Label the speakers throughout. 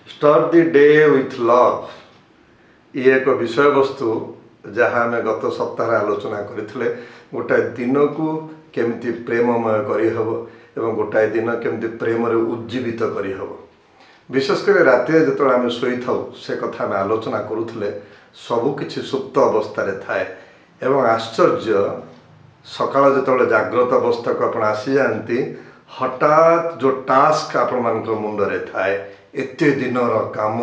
Speaker 1: Start the day with love, ଇଏ ଏକ ବିଷୟବସ୍ତୁ ଯାହା ଆମେ ଗତ ସପ୍ତାହରେ ଆଲୋଚନା କରିଥିଲେ। ଗୋଟାଏ ଦିନକୁ କେମିତି ପ୍ରେମମୟ କରିହେବ ଏବଂ ଗୋଟାଏ ଦିନ କେମିତି ପ୍ରେମରେ ଉଜ୍ଜୀବିତ କରିହେବ, ବିଶେଷ କରି ରାତିରେ ଯେତେବେଳେ ଆମେ ଶୋଇଥାଉ, ସେ କଥା ଆମେ ଆଲୋଚନା କରୁଥିଲେ। ସବୁକିଛି ସୁପ୍ତ ଅବସ୍ଥାରେ ଥାଏ ଏବଂ ଆଶ୍ଚର୍ଯ୍ୟ, ସକାଳ ଯେତେବେଳେ ଜାଗ୍ରତ ଅବସ୍ଥାକୁ ଆପଣ ଆସିଯାଆନ୍ତି, ହଠାତ୍ ଯେଉଁ ଟାସ୍କ ଆପଣମାନଙ୍କ ମୁଣ୍ଡରେ ଥାଏ, ଏତେ ଦିନର କାମ,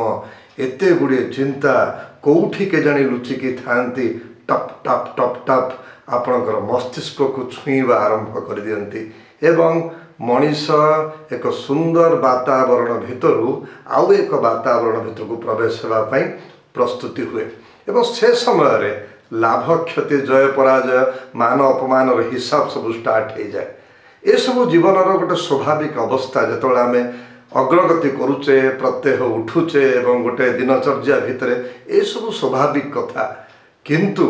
Speaker 1: ଏତେ ଗୁଡ଼ିଏ ଚିନ୍ତା କେଉଁଠି କେଜାଣି ଲୁଚିକି ଥାଆନ୍ତି, ଟପ୍ ଟପ୍ ଟପ୍ ଟପ୍ ଆପଣଙ୍କର ମସ୍ତିଷ୍କକୁ ଛୁଇଁବା ଆରମ୍ଭ କରିଦିଅନ୍ତି ଏବଂ ମଣିଷ ଏକ ସୁନ୍ଦର ବାତାବରଣ ଭିତରୁ ଆଉ ଏକ ବାତାବରଣ ଭିତରକୁ ପ୍ରବେଶ ହେବା ପାଇଁ ପ୍ରସ୍ତୁତି ହୁଏ ଏବଂ ସେ ସମୟରେ ଲାଭ କ୍ଷତି, ଜୟ ପରାଜୟ, ମାନ ଅପମାନର ହିସାବ ସବୁ ଷ୍ଟାର୍ଟ ହେଇଯାଏ। ଏସବୁ ଜୀବନର ଗୋଟେ ସ୍ୱାଭାବିକ ଅବସ୍ଥା। ଯେତେବେଳେ ଆମେ ଅଗ୍ରଗତି କରୁଛେ, ପ୍ରତ୍ୟହ ଉଠୁଛେ ଏବଂ ଗୋଟେ ଦିନଚର୍ଯ୍ୟା ଭିତରେ ଏସବୁ ସ୍ୱାଭାବିକ କଥା। କିନ୍ତୁ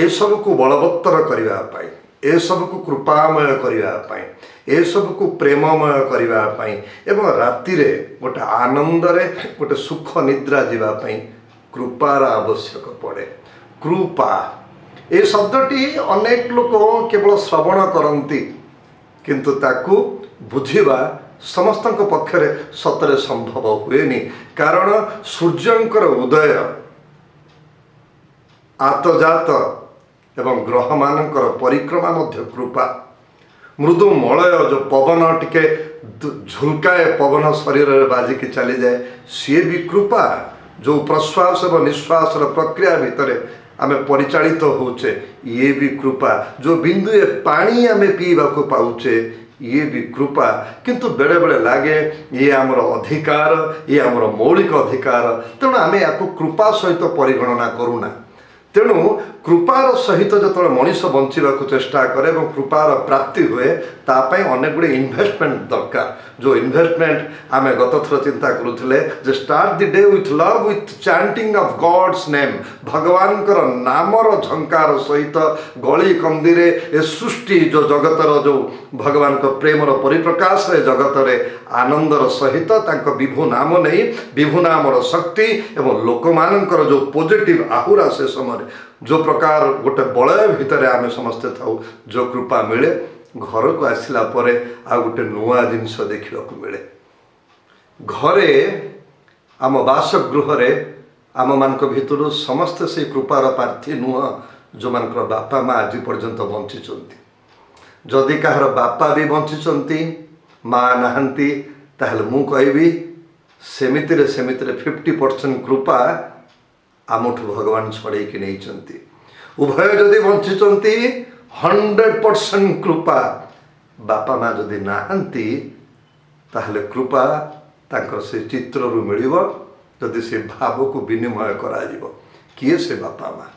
Speaker 1: ଏସବୁକୁ ବଳବତ୍ତର କରିବା ପାଇଁ, ଏସବୁକୁ କୃପାମୟ କରିବା ପାଇଁ, ଏସବୁକୁ ପ୍ରେମମୟ କରିବା ପାଇଁ ଏବଂ ରାତିରେ ଗୋଟେ ଆନନ୍ଦରେ ଗୋଟେ ସୁଖ ନିଦ୍ରା ଯିବା ପାଇଁ କୃପାର ଆବଶ୍ୟକ ପଡ଼େ। କୃପା ଏ ଶବ୍ଦଟି ଅନେକ ଲୋକ କେବଳ ଶ୍ରବଣ କରନ୍ତି, କିନ୍ତୁ ତାକୁ ବୁଝିବା ସମସ୍ତଙ୍କ ପକ୍ଷରେ ସତରେ ସମ୍ଭବ ହୁଏନି। କାରଣ ସୂର୍ଯ୍ୟଙ୍କର ଉଦୟ, ଆତଯାତ ଏବଂ ଗ୍ରହମାନଙ୍କର ପରିକ୍ରମା ମଧ୍ୟ କୃପା। ମୃଦୁ ମଳୟ ଯେଉଁ ପବନ, ଟିକେ ଝୁଲକାଏ ପବନ ଶରୀରରେ ବାଜିକି ଚାଲିଯାଏ, ସିଏ ବି କୃପା। ଯେଉଁ ପ୍ରଶ୍ୱାସ ଏବଂ ନିଶ୍ୱାସର ପ୍ରକ୍ରିୟା ଭିତରେ ଆମେ ପରିଚାଳିତ ହେଉଛେ, ଇଏ ବି କୃପା। ଯେଉଁ ବିନ୍ଦୁଏ ପାଣି ଆମେ ପିଇବାକୁ ପାଉଛେ, ଇଏ ବି କୃପା। କିନ୍ତୁ ବେଳେବେଳେ ଲାଗେ ଇଏ ଆମର ଅଧିକାର, ଇଏ ଆମର ମୌଳିକ ଅଧିକାର, ତେଣୁ ଆମେ ୟାକୁ କୃପା ସହିତ ପରିଗଣନା କରୁନା। ତେଣୁ କୃପାର ସହିତ ଯେତେବେଳେ ମଣିଷ ବଞ୍ଚିବାକୁ ଚେଷ୍ଟା କରେ ଏବଂ କୃପାର ପ୍ରାପ୍ତି ହୁଏ, ତା ପାଇଁ ଅନେକ ଗୁଡ଼ିଏ ଇନଭେଷ୍ଟମେଣ୍ଟ ଦରକାର। ଯେଉଁ ଇନଭେଷ୍ଟମେଣ୍ଟ ଆମେ ଗତ ଥର ଚିନ୍ତା କରୁଥିଲେ ଯେ start the day with love, with chanting of God's name। ଭଗବାନଙ୍କର ନାମର ଝଙ୍କାର ସହିତ ଗଳି କନ୍ଦିରେ ଏ ସୃଷ୍ଟି ଯେଉଁ ଜଗତର ଯେଉଁ ଭଗବାନଙ୍କ ପ୍ରେମର ପରିପ୍ରକାଶ, ଏ ଜଗତରେ ଆନନ୍ଦର ସହିତ ତାଙ୍କ ବିଭୁ ନାମ ନେଇ, ବିଭୁ ନାମର ଶକ୍ତି ଏବଂ ଲୋକମାନଙ୍କର ଯେଉଁ ପଜିଟିଭ ଆହୁରା, ସେ ସମୟରେ ଯେଉଁ ପ୍ରକାର ଗୋଟେ ବଳୟ ଭିତରେ ଆମେ ସମସ୍ତେ ଥାଉ, ଯେଉଁ କୃପା ମିଳେ, ଘରକୁ ଆସିଲା ପରେ ଆଉ ଗୋଟେ ନୂଆ ଜିନିଷ ଦେଖିବାକୁ ମିଳେ। ଘରେ, ଆମ ବାସଗୃହରେ ଆମମାନଙ୍କ ଭିତରୁ ସମସ୍ତେ ସେଇ କୃପାର ପ୍ରାର୍ଥୀ ନୁହଁ ଯେଉଁମାନଙ୍କର ବାପା ମା ଆଜି ପର୍ଯ୍ୟନ୍ତ ବଞ୍ଚିଛନ୍ତି। ଯଦି କାହାର ବାପା ବି ବଞ୍ଚିଛନ୍ତି, ମା ନାହାନ୍ତି, ତାହେଲେ ମୁଁ କହିବି ସେମିତିରେ 50% କୃପା ଆମଠୁ ଭଗବାନ ଛଡ଼େଇକି ନେଇଛନ୍ତି। ଉଭୟ ଯଦି ବଞ୍ଚିଛନ୍ତି, 100% କୃପା। ବାପା ମା ଯଦି ନାହାନ୍ତି, ତାହେଲେ କୃପା ତାଙ୍କର ସେ ଚିତ୍ରରୁ ମିଳିବ, ଯଦି ସେ ଭାବକୁ ବିନିମୟ କରାଯିବ। କିଏ ସେ ବାପା ମା?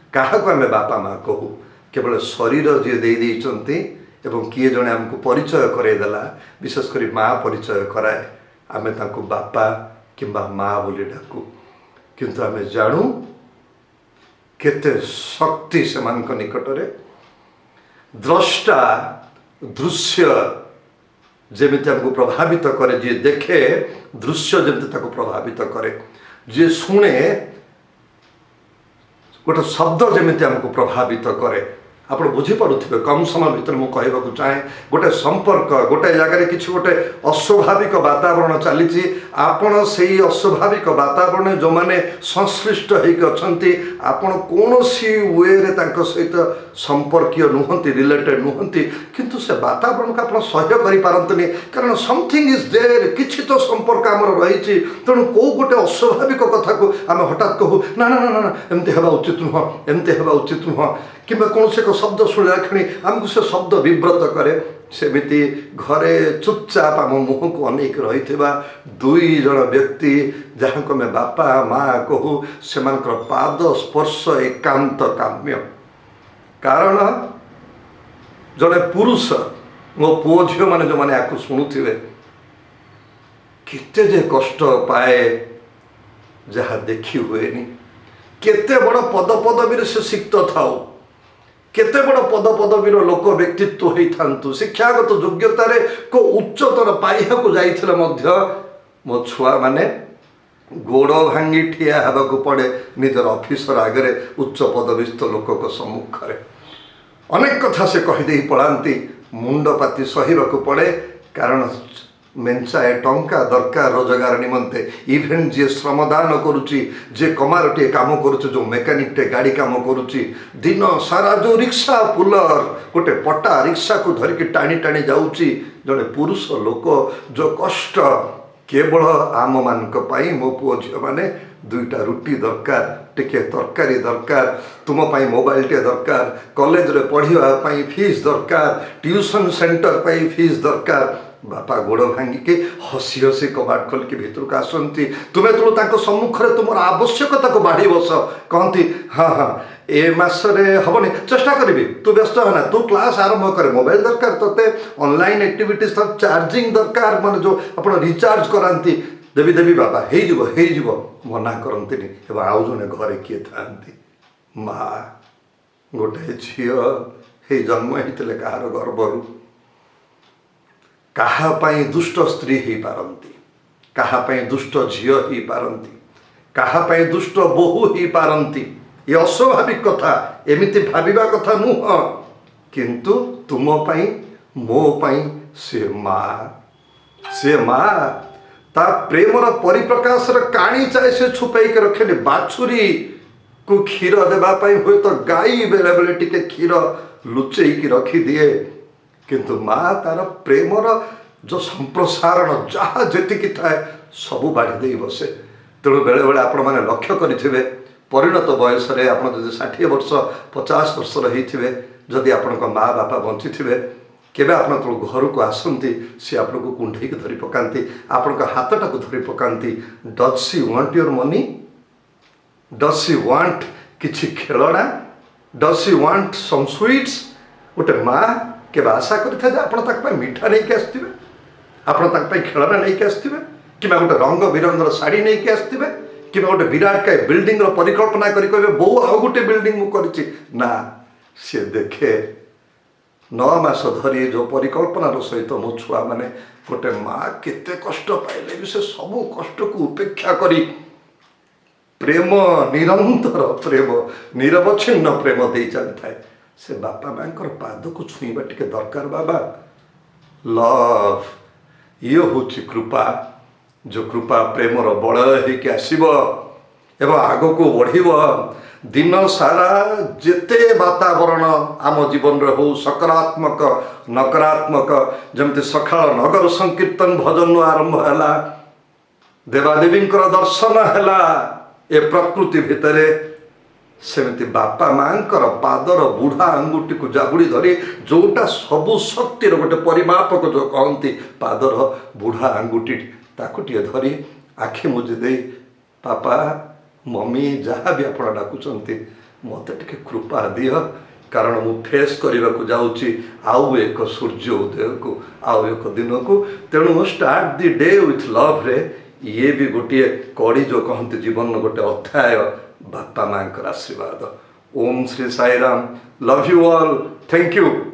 Speaker 1: କାହାକୁ ଆମେ ବାପା ମା କହୁ? କେବଳ ଶରୀର ଯିଏ ଦେଇ ଦେଇଛନ୍ତି ଏବଂ କିଏ ଜଣେ ଆମକୁ ପରିଚୟ କରାଇଦେଲା, ବିଶେଷ କରି ମା ପରିଚୟ କରାଏ, ଆମେ ତାଙ୍କୁ ବାପା କିମ୍ବା ମା ବୋଲି ଡାକୁ। କିନ୍ତୁ ଆମେ ଜାଣୁ କେତେ ଶକ୍ତି ସେମାନଙ୍କ ନିକଟରେ। ଦ୍ରଷ୍ଟା, ଦୃଶ୍ୟ ଯେମିତି ଆମକୁ ପ୍ରଭାବିତ କରେ, ଯିଏ ଦେଖେ ଦୃଶ୍ୟ ଯେମିତି ତାକୁ ପ୍ରଭାବିତ କରେ, ଯିଏ ଶୁଣେ ଗୋଟେ ଶବ୍ଦ ଯେମିତି ଆମକୁ ପ୍ରଭାବିତ କରେ। ଆପଣ ବୁଝିପାରୁଥିବେ, କମ୍ ସମୟ ଭିତରେ ମୁଁ କହିବାକୁ ଚାହେଁ, ଗୋଟେ ସମ୍ପର୍କ, ଗୋଟେ ଜାଗାରେ କିଛି ଗୋଟେ ଅସ୍ୱାଭାବିକ ବାତାବରଣ ଚାଲିଛି। ଆପଣ ସେଇ ଅସ୍ୱାଭାବିକ ବାତାବରଣରେ ଯେଉଁମାନେ ସଂଶ୍ଳିଷ୍ଟ ହେଇକି ଅଛନ୍ତି, ଆପଣ କୌଣସି ୱେରେ ତାଙ୍କ ସହିତ ସମ୍ପର୍କୀୟ ନୁହନ୍ତି, ରିଲେଟେଡ୍ ନୁହନ୍ତି, କିନ୍ତୁ ସେ ବାତାବରଣକୁ ଆପଣ ସହ୍ୟ କରିପାରନ୍ତିନି। କାରଣ something is there, କିଛି ତ ସମ୍ପର୍କ ଆମର ରହିଛି। ତେଣୁ କେଉଁ ଗୋଟେ ଅସ୍ୱାଭାବିକ କଥାକୁ ଆମେ ହଠାତ୍ କହୁ, ନା ନା ନା ନା ନା, ଏମିତି ହେବା ଉଚିତ ନୁହଁ, ଏମିତି ହେବା ଉଚିତ ନୁହଁ। କିମ୍ବା କୌଣସି ଏକ ଶବ୍ଦ ଶୁଣିଲା କ୍ଷଣି ଆମକୁ ସେ ଶବ୍ଦ ବିବ୍ରତ କରେ। ସେମିତି ଘରେ ଚୁପଚାପ ଆମ ମୁହଁକୁ ଅନେଇକି ରହିଥିବା ଦୁଇ ଜଣ ବ୍ୟକ୍ତି, ଯାହାଙ୍କୁ ଆମେ ବାପା ମା କହୁ, ସେମାନଙ୍କର ପାଦ ସ୍ପର୍ଶ ଏକାନ୍ତ କାମ୍ୟ। କାରଣ ଜଣେ ପୁରୁଷ, ମୋ ପୁଅ ଝିଅମାନେ ଯେଉଁମାନେ ୟାକୁ ଶୁଣୁଥିବେ, କେତେ ଯେ କଷ୍ଟ ପାଏ ଯାହା ଦେଖି ହୁଏନି। କେତେ ବଡ଼ ପଦପଦବୀରେ ସେ ସିକ୍ତ ଥାଉ, କେତେ ବଡ଼ ପଦପଦବୀର ଲୋକ ବ୍ୟକ୍ତିତ୍ୱ ହେଇଥାନ୍ତୁ, ଶିକ୍ଷାଗତ ଯୋଗ୍ୟତାରେ କୋଉ ଉଚ୍ଚତର ପାଇବାକୁ ଯାଇଥିଲେ ମଧ୍ୟ ମୋ ଛୁଆମାନେ ଗୋଡ଼ ଭାଙ୍ଗି ଠିଆ ହେବାକୁ ପଡ଼େ ନିଜର ଅଫିସର ଆଗରେ, ଉଚ୍ଚ ପଦବୀସ୍ଥ ଲୋକଙ୍କ ସମ୍ମୁଖରେ। ଅନେକ କଥା ସେ କହିଦେଇ ପଳାନ୍ତି, ମୁଣ୍ଡ ପାତି ସହିବାକୁ ପଡ଼େ, କାରଣ ମେଞ୍ଚାଏ ଟଙ୍କା ଦରକାର ରୋଜଗାର ନିମନ୍ତେ। ଇଭେନ୍ ଯିଏ ଶ୍ରମଦାନ କରୁଛି, ଯିଏ କମାରଟିଏ କାମ କରୁଛି, ଯେଉଁ ମେକାନିକଟେ ଗାଡ଼ି କାମ କରୁଛି, ଦିନ ସାରା ଯେଉଁ ରିକ୍ସା ପୁଲର ଗୋଟେ ପଟା ରିକ୍ସାକୁ ଧରିକି ଟାଣି ଟାଣି ଯାଉଛି ଜଣେ ପୁରୁଷ ଲୋକ, ଯେଉଁ କଷ୍ଟ କେବଳ ଆମମାନଙ୍କ ପାଇଁ। ମୋ ପୁଅ ଝିଅମାନେ ଦୁଇଟା ରୁଟି ଦରକାର, ଟିକେ ତରକାରୀ ଦରକାର, ତୁମ ପାଇଁ ମୋବାଇଲଟିଏ ଦରକାର, କଲେଜରେ ପଢ଼ିବା ପାଇଁ ଫିସ୍ ଦରକାର, ଟ୍ୟୁସନ୍ ସେଣ୍ଟର ପାଇଁ ଫିସ୍ ଦରକାର। ବାପା ଗୋଡ଼ ଭାଙ୍ଗିକି ହସି ହସି କବାଟ ଖୋଲିକି ଭିତରକୁ ଆସନ୍ତି। ତୁମେ ଯେତେବେଳେ ତାଙ୍କ ସମ୍ମୁଖରେ ତୁମର ଆବଶ୍ୟକତାକୁ ବାଢ଼ି ବସ, କହନ୍ତି, "ହଁ ହଁ, ଏ ମାସରେ ହେବନି, ଚେଷ୍ଟା କରିବି, ତୁ ବ୍ୟସ୍ତ ହେନା, ତୁ କ୍ଲାସ୍ ଆରମ୍ଭ କରେ।" ମୋବାଇଲ ଦରକାର ତୋତେ, ଅନଲାଇନ୍ ଆକ୍ଟିଭିଟିସ୍, ଚାର୍ଜିଂ ଦରକାର, ମାନେ ଯେଉଁ ଆପଣ ରିଚାର୍ଜ କରାନ୍ତି। "ଦେବି, ଦେବି ବାବା, ହେଇଯିବ, ହେଇଯିବ।" ମନା କରନ୍ତିନି। ଏବଂ ଆଉ ଜଣେ ଘରେ କିଏ ଥାନ୍ତି? ମା। ଗୋଟେ ଝିଅ ହେଇ ଜନ୍ମ ହେଇଥିଲେ କାହାର ଗର୍ଭରୁ, କାହା ପାଇଁ ଦୁଷ୍ଟ ସ୍ତ୍ରୀ ହେଇପାରନ୍ତି, କାହା ପାଇଁ ଦୁଷ୍ଟ ଝିଅ ହେଇପାରନ୍ତି, କାହା ପାଇଁ ଦୁଷ୍ଟ ବୋହୂ ହେଇପାରନ୍ତି। ଏ ଅସ୍ୱାଭାବିକ କଥା, ଏମିତି ଭାବିବା କଥା ନୁହଁ। କିନ୍ତୁ ତୁମ ପାଇଁ, ମୋ ପାଇଁ ସେ ମା। ସେ ମା ତା ପ୍ରେମର ପରିପ୍ରକାଶର କାଣିଚାଏ ସେ ଛୁପେଇକି ରଖେନି। ବାଛୁରୀକୁ କ୍ଷୀର ଦେବା ପାଇଁ ହୁଏତ ଗାଈ ବେଳେବେଳେ ଟିକେ କ୍ଷୀର ଲୁଚେଇକି ରଖିଦିଏ, କିନ୍ତୁ ମା ତାର ପ୍ରେମର ଯେଉଁ ସମ୍ପ୍ରସାରଣ ଯାହା ଯେତିକି ଥାଏ, ସବୁ ବାଢ଼ି ଦେଇ ବସେ। ତେଣୁ ବେଳେବେଳେ ଆପଣମାନେ ଲକ୍ଷ୍ୟ କରିଥିବେ, ପରିଣତ ବୟସରେ ଆପଣ ଯଦି 60 ବର୍ଷ, 50 ବର୍ଷର ହେଇଥିବେ, ଯଦି ଆପଣଙ୍କ ମା ବାପା ବଞ୍ଚିଥିବେ, କେବେ ଆପଣ ଯେତେବେଳେ ଘରକୁ ଆସନ୍ତି, ସେ ଆପଣଙ୍କୁ କୁଣ୍ଢେଇକି ଧରି ପକାନ୍ତି, ଆପଣଙ୍କ ହାତଟାକୁ ଧରି ପକାନ୍ତି। Does she want your money? Does she want କିଛି ଖେଳଣା? Does she want some sweets? ଗୋଟେ ମା କେବେ ଆଶା କରିଥାଏ ଯେ ଆପଣ ତାଙ୍କ ପାଇଁ ମିଠା ନେଇକି ଆସିଥିବେ, ଆପଣ ତାଙ୍କ ପାଇଁ ଖେଳଣା ନେଇକି ଆସିଥିବେ, କିମ୍ବା ଗୋଟେ ରଙ୍ଗ ବିରଙ୍ଗର ଶାଢ଼ୀ ନେଇକି ଆସିଥିବେ, କିମ୍ବା ଗୋଟେ ବିରାଟ ବିଲ୍ଡିଂର ପରିକଳ୍ପନା କରି କହିବେ, "ବୋଉ, ଆଉ ଗୋଟେ ବିଲ୍ଡିଂ ମୁଁ କରିଛି"? ନା, ସିଏ ଦେଖେ 9 ମାସ ଧରି ଯେଉଁ ପରିକଳ୍ପନାର ସହିତ ମୋ ଛୁଆମାନେ, ଗୋଟେ ମା କେତେ କଷ୍ଟ ପାଇଲେ ବି ସେ ସବୁ କଷ୍ଟକୁ ଉପେକ୍ଷା କରି ପ୍ରେମ, ନିରନ୍ତର ପ୍ରେମ, ନିରବଚ୍ଛିନ୍ନ ପ୍ରେମ ଦେଇ ଚାଲିଥାଏ। ସେ ବାପା ମାଙ୍କର ପାଦକୁ ଛୁଇଁବା ଟିକେ ଦରକାର ବାବା। ଲଭ୍, ଇଏ ହେଉଛି କୃପା। ଯେଉଁ କୃପା ପ୍ରେମର ବଳୟ ହେଇକି ଆସିବ ଏବଂ ଆଗକୁ ବଢ଼ିବ। ଦିନ ସାରା ଯେତେ ବାତାବରଣ ଆମ ଜୀବନରେ ହଉ, ସକାରାତ୍ମକ, ନକାରାତ୍ମକ, ଯେମିତି ସକାଳ ନଗର ସଂକୀର୍ତ୍ତନ ଭଜନରୁ ଆରମ୍ଭ ହେଲା, ଦେବାଦେବୀଙ୍କର ଦର୍ଶନ ହେଲା ଏ ପ୍ରକୃତି ଭିତରେ, ସେମିତି ବାପା ମାଙ୍କର ପାଦର ବୁଢ଼ା ଆଙ୍ଗୁଠିକୁ ଜାବୁଡ଼ି ଧରି, ଯେଉଁଟା ସବୁ ଶକ୍ତିର ଗୋଟେ ପରିମାପକ ଯେଉଁ କହନ୍ତି, ପାଦର ବୁଢ଼ା ଆଙ୍ଗୁଠି, ତାକୁ ଟିକେ ଧରି ଆଖି ମୁଜି ଦେଇ, "ବାପା, ମମି, ଯାହା ବି ଆପଣ ଡାକୁଛନ୍ତି, ମୋତେ ଟିକେ କୃପା ଦିଅ, କାରଣ ମୁଁ ଫେସ୍ କରିବାକୁ ଯାଉଛି ଆଉ ଏକ ସୂର୍ଯ୍ୟ ଉଦୟକୁ, ଆଉ ଏକ ଦିନକୁ।" ତେଣୁ ଷ୍ଟାର୍ଟ the day with ଲଭ୍ରେ ଇଏ ବି ଗୋଟିଏ କଡ଼ି, ଯେଉଁ କହନ୍ତି ଜୀବନର ଗୋଟେ ଅଧ୍ୟାୟ, ବାପା ମାଙ୍କର ଆଶୀର୍ବାଦ। Om Shri Sai Ram. Love you all. Thank you.